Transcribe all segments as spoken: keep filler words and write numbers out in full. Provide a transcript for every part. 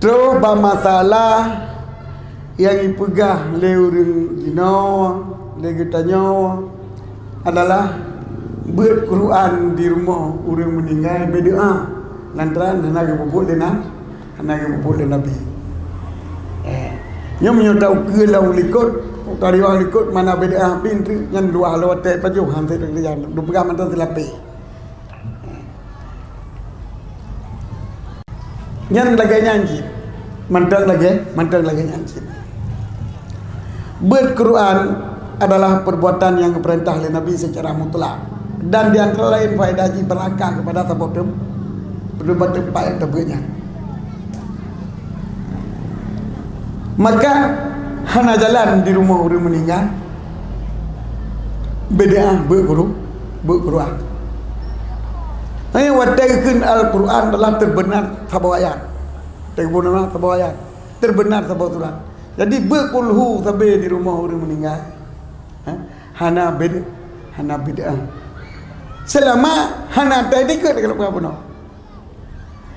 Troh bak masalah nyang jipeugah lé ureuëng jinoe, lé geutanyoe adalah beuet Quran di rumoh ureuëng meuninggai bid'ah, lantaran hana geupeubuet lé na-, hana geupeubuet lé Nabi. Eh, nyoe meunyoe taukeue lam likot, tariwang likot mana bid'ah pih nyan luwah lom watée pajoh han sép teukeujang, dupeugah mantong silapeh. Nyan lagée nyan cit. Mantong lagée, mantong lagée nyan cit. Beuet Quran adalah perbuatan yang diperintah oleh Nabi secara mutlak. Dan di antara lain faedah jih berakah kepada saboh tem-, tempat yang terbeuet nyan. Maka hana jalan di rumoh ureuëng meuninggai bid'ah beuet guru, beuet Quran. Hanya watée geukheun Al-Quran adalah terbenar saboh ayat. Terbenar saboh ayat. Terbenar saboh surat. Jadi beuet kulhu sabe di rumoh ureuëng meuninggai. Ha? Hana bid-, hana bid'ah. Selama hana tai dikeue kalau bukan bunoe.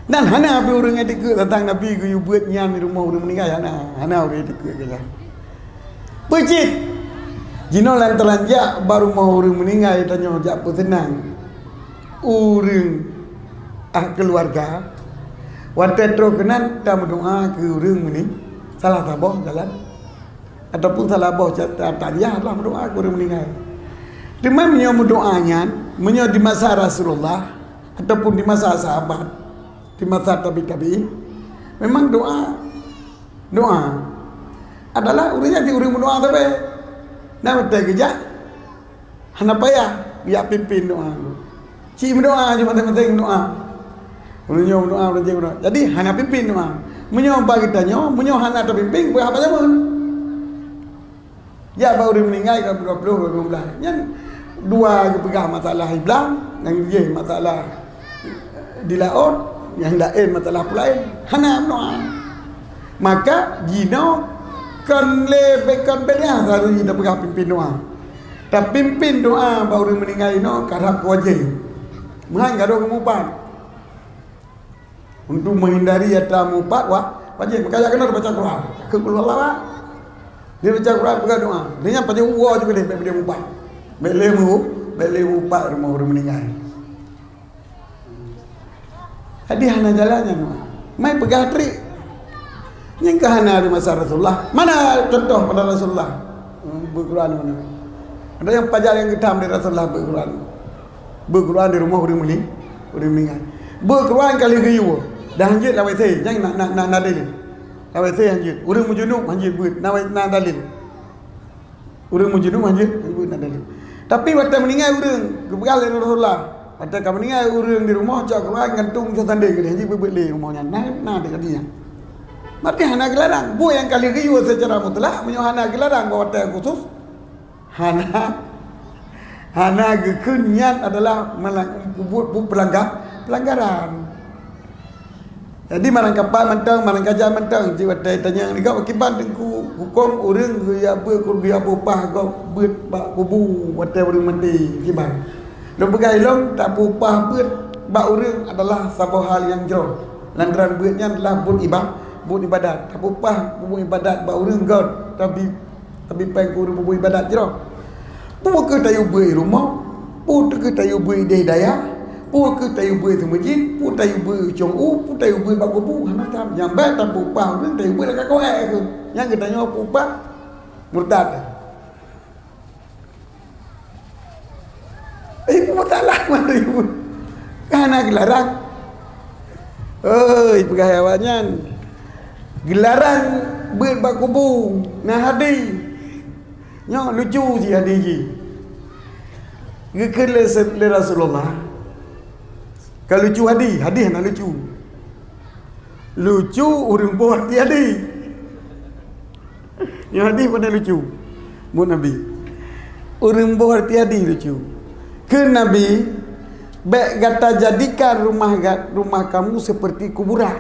Dan hana pih ureuëng nyang dikeue teuntang Nabi geuyue beuet nyan di rumoh ureuëng meuninggai, hana, hana ureuëng nyang dikeue keu nyan. Peue cit? Jinoe lantaran jak bak rumoh ureuëng meuninggai tanyoe jak peuseunang ureuëng ah keuluwarga, watée troh keunan tameudoá keu ureuëng meuning-, salah saboh jalan. Ataupun salah boh ca-, ta-, tariah lah meudoá keu ureuëng meuninggai. Teuma meunyoe meudoá nyan, meunyoe di masa Rasulullah ataupun di masa sahabat, di masa tabi-tabiin, memang doá, doá adalah ureuëng nyan di ureuëng meudoá sabe. Nah, watée geujak, hana payah geujak pimpin doá. Cit meudoá je maséng-maséng meudoá. Ureuëng nyoe meudoá, ureuëng jih meudoá. Jadi hana pimpin doá. Meunyoe bak geutanyoe, meunyoe hana tapimpin, peue haba jameun? Jak bak ureuëng meuninggai ka dua puluh, dua puluh lima belas. Nyan dua geupeugah masalah iblang, nyang jih masalah di laôt, nyang laén masalah peue laén. Hana meudoá. Maka jinoe kon lé be-, kon bid'ah selalu jipeugah pimpin doá. Tapimpin doá bak ureuëng meuninggai inoe karab keu wajéb. Meuhan gadôh geumupat. Untuk menghindari atra mupat, wa-, wajéb. Maka jak keunoe baca Quran. Keu qul huwallahu ahad. Dia baca Quran, peugah doá. Dia nyan pajoh uwoe juga deh, bèk dia mupat. Bèk lé mu-, bèk lé mupat rumoh ureuëng meuninggai. Jadi hana jalan nyan, wah. Mai peugah trik. Nyang ka hana di masa Rasulullah. Mana contoh pada Rasulullah? Hmm, beuet Quran mana? Ada nyang pajar nyang geutam di Rasulullah beuet Quran. Beuet Quran di rumoh ureuëng meuning-, ureuëng meuninggai. Beuet Quran ka lheueh geuyue. Dah hanjeuet lawét se, nyang na, na, na, na dalil. Lawét se hanjeuet. Ureuëng meujunub hanjeuet beuet. Na, na dalil. Ureuëng meujunub hanjeuet, hanjeuet na dalil. Tapi watée meuninggai ureuëng, geupeugah lé Rasulullah, watée ka meuninggai ureuëng di rumoh, cok Quran gantung cok sandé keudeh, hanjeuet beuet-beuet lé rumoh nyan. Na, na teuka nyan. Berarti hana geularang. Buet nyang ka lheueh geuyue secara mutlak, meunyoe hana geularang bak watée khusus, hana, hana geukheun nyan adalah mela-, peubuet, peubuet peulangga-, peulanggaran. Jadi, marang kapai mantong, marang kajan mantong, cit watée tanyong lé gob, kiban teungku hukôm ureuëng geuyue beuet, geuyue upah gob beuet bak kubu watée ureuëng maté, kiban. Lôn peugah ilôn, tapeuupah beuet bak ureuëng adalah saboh hal nyang jroh. Lantaran beuet nyan adalah buet iba-, buet ibadat. Tapeuupah buet ibadat bak ureuëng göt, tabi Tapi péng keu ureuëng peubuet ibadat jroh. Peue keuh tayue beuet i rumoh, peue keuh tayue beuet idéh dayah, peue keuh tayue beuet seumeujid, peue tayue beuet cong u, peue tayue beuet bak kubu, hana tam. Nyang bèk tapeuupah ureuëng tayue beuet lam kakoe keuh. Nyang geutanyoe peuupah murtad. Eh, peue masalah mantong ibu? Kan hana geularang. Oi, peugah awak nyan. Geularang beuet bak kubu, na hadih. Nyoe lucu jih hadih jih. Geukheun lé se-, lé Rasulullah. Ka lucu hadih, hadih hana lucu. Lucu ureuëng boh arti hadih. Nyoe hadih pandai lucu. Buet Nabi. Ureuëng boh arti hadih lucu. Kheun Nabi, "Bèk gata jadikan rumah ga-, rumah kamu seperti kuburan."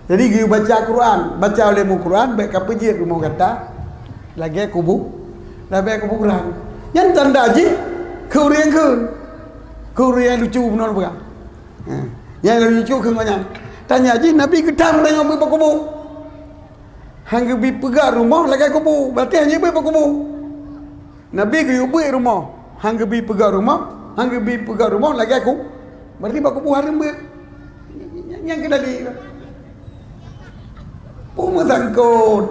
Jadi, geuyue baca Quran, baca lé mu Quran, bèk kapeujeuet rumoh gata lagée kubu-, lagée kuburan. Nyan tanda jih keu ureuëng kheun. Keu ureuëng lucu bunoe peugah. Ha. Nyang lôn cucok keu ngon nyan. Tanya jih, Nabi geutam tanyoe beuet bak kubu. Han geubi peugah rumoh lagèe kubu, berarti hana beuet bak kubu. Nabi geuyue beuet rumoh, han geubi peugah rumoh, han geubi peugah rumoh lagèe ku, berarti bak kubu hareuem beuet. Nyang keudali. Peue meusangkot?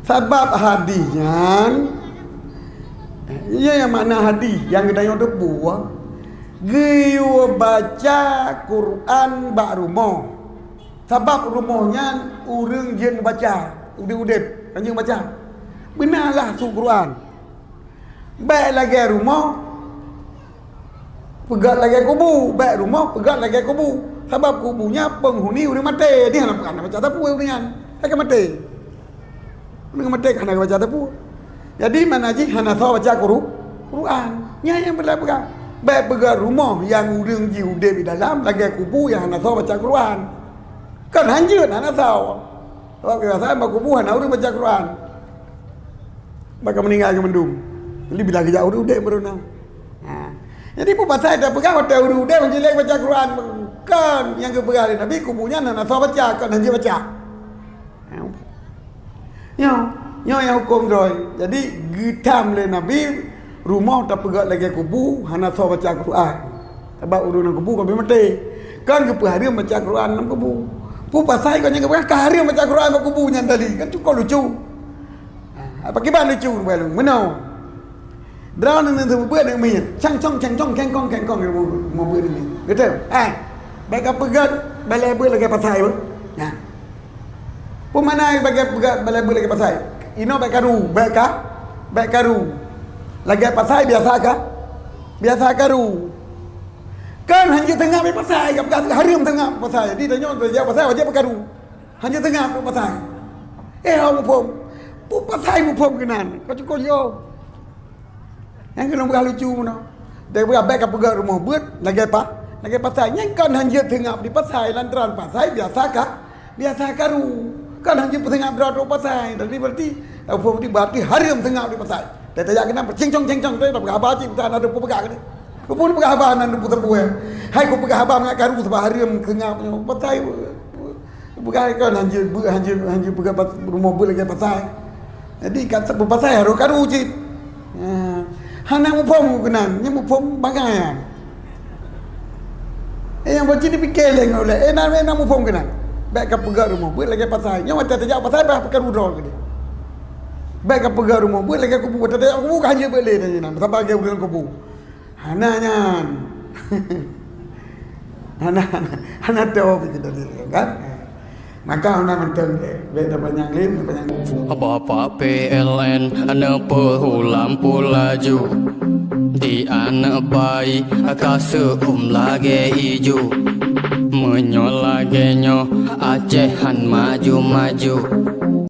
Sabab hadih nyan, ya, nyang makna hadih nyang geutanyoe teupeue, geuyue baca Quran bak rumoh. Sabab rumoh nyan ureueng jeuet meubaca, udeb-udeb, kan jeuet meubaca. Beuna lah su Quran. Bèk lagèe rumoh, peugöt lagèe kubu, bèk rumoh peugöt lagèe kubu. Sabab kubu nyan peunghuni ureueng maté, di hana, hana baca sapeue ureueng nyan. Lagèe maté. Ureueng maté hana baca sapeue. Jadi, makna jih hana soe baca Quru-, Quran. Nyan nyang beulah peugah. Bèk peugöt rumoh nyang ureueng jih udeb di dalam lagèe kubu nyang hana soe baca Quran. Kan hanjeuet, hana soe. Sabab kebiasaan bak kubu hana ureueng baca Quran. Bak ka meuninggai keu mandum. Jadi bila geujak ureueng udeb baru na. Ha. Jadi peue pasai tapeugah watèe ureueng udeb hanjeuet lé baca Quran. Kon nyang geupeugah lé Nabi, kubu nyan hana soe baca, kon hanjeuet baca. Ha. Nyoe, nyoe nyang hukôm droe. Jadi geutam lé Nabi rumoh tapeugöt lagèe kubu hana soe baca Quran. Sabab ureueng lam kubu ka maté. Kan geupeuhareuem baca Quran lam kubu. Peue pasai kon nyang geupeugah ka hareuem baca Quran bak kubu nyan tadi? Kan cukup lucu. Ha, pakriban lucu, meunoe. Droeneuh neuseumeubeuet aneuk miet. Cang cong, cang cong, keng kong, keng kong, rumoh beuet aneuk miet. Beutôi? Eh, bèk ka peugöt balèe beuet lagèe pasai, beuh. Nyan. Peue makna bèk ka peugöt balèe beuet lagèe pasai? Inoe bèk karu, bèk ka, bèk karu. Lagèe pasai biasa ka, biasa karu. Kan hanjeuet teungab di pasai, ka peugah hareuem teungab pasai. Jadi tanyoe tajak pasai wajéb peukaru. Hanjeuet teungab di pasai. Eh, awak muphom. Peue pasai muphom keunan? Ka cukup yo. Nyang keuneuk peugah lucu meunoe. Dia peugah bèk ka peugöt rumoh beuet lagèe pa-, lagèe pasai. Nyan kan hanjeuet teungab di pasai, lantaran pasai biasa ka, biasa karu. Kan hanjeuet peuteungab droe-droe pasai. Jadi berarti, eh, berarti, berarti hareuem teungab di pasai. Dia tajak keunan cing cong, cing cong, dia peugah haba cit, bukan ada peugah keunan. Keupeue peugah haba nan peue-peue. Hai kupeugah haba mangat karu sabab hareuem teungab nyoe. Pasai, peugah kan hanjeuet beuet, hanjeuet, hanjeuet peugah pas-, rumoh beuet lagèe pasai. Jadi, kata pasai harôh karu cit. Ha. Hana muphom keunan, nyan muphom bangai nyan. Eh, nyang bocin dipike lé ngon ulèe. Eh, na, na muphom keunan. Bèk ka peugah rumoh beuet lagèe pasai. Nyoe watèe tajak pasai, bah peukaru droe keudéh. Bèk ka peugah rumoh beuet lagèe kubu. Watèe tajak kubu, ka hanjeuet beuet lé, saban lagèe ureueng kubu. Hana nyan. Hana, hana, hana tahu apa kita ni, kan? Maka hana mantong deh. Bèk dah panjang lé, panjang. Bapak P L N neupeuhulam pulaju. Di aneuk bayi ka seu'um lagèe ijo. Meunyoe lagèe nyoe, Aceh han maju-maju.